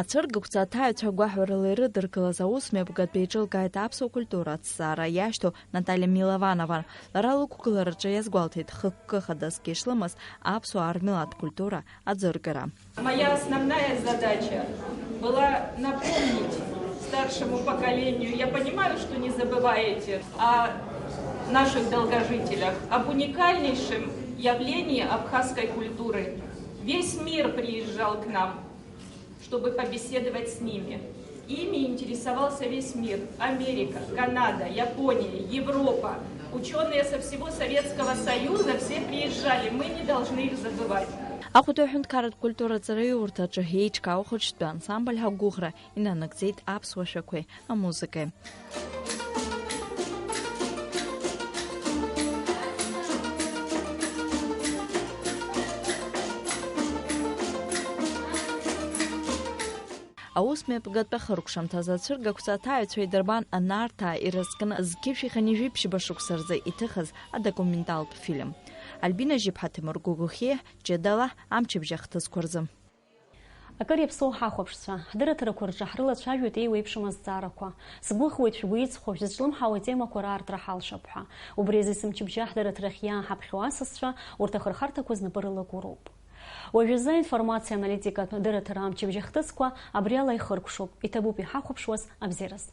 Ацәыргақәҵа аҭаҩцәа агәаҳәарыла ирыдыркылаз аусмҩаԥгатә еиҿылкааит аԥсуа культура аҭҵаара иашьҭоу Наталиа Милованова. Лара лықәгылараҿы иазгәалҭеит, хықәкы хадасгьы ишлымаз аԥсуаа рмилаҭ культура аӡыргара. Моя основная задача была напомнить старшему поколению, я понимаю, что не забываете, о наших долгожителях, об уникальнейшем явлении абхазской культуры. Весь мир приезжал к нам, чтобы побеседовать с ними. Ими интересовался весь мир. Америка, Канада, Япония, Европа. Учёные со всего Советского Союза все приезжали. Мы не должны их забывать. Ахәыҭаҩ ҳәынҭқарратә культура аҵараиурҭаҿы еиҿкаау ахәыҷтәы ансамбль ҳагәыӷра инанагӡеит аԥсуа шәақәеи амузыкеи. Аус мҩаԥгатәы ахыркәшамҭазы ацәыргақәҵа аҭаҩцәа идырбан анарҭаа ирызкны зқьышә ихынҩажәи ԥшьба шықәса рзы иҭыхыз адокументалтә фильм. Альбина Жьыԥҳа, Ҭемыр Гогохиа, ҷыдала амчыбжь ахҭысқәа рзы. Акыр иаԥсоу ҳахәаԥшцәа, ҳдырраҭарақәа рҿы ҳрылацәажәоит еиуеиԥшым азҵаарақәа. Сгәыӷуеит шәгәы иҵхо, шәзыҿлымҳауа атемақәа раартра ҳалшап ҳәа. Убри азы есымчыбжьа ҳдырраҭарахь иааҳаԥхьо асасцәа урҭ ахырхарҭақәа знапы рылакуроуп. Уажәазы аинформациа аналитикатә дырраҭара амчыбжь ахҭысқәа абриала ихыркәшоуп, иҭабуп иҳахәаԥшуаз абзиараз.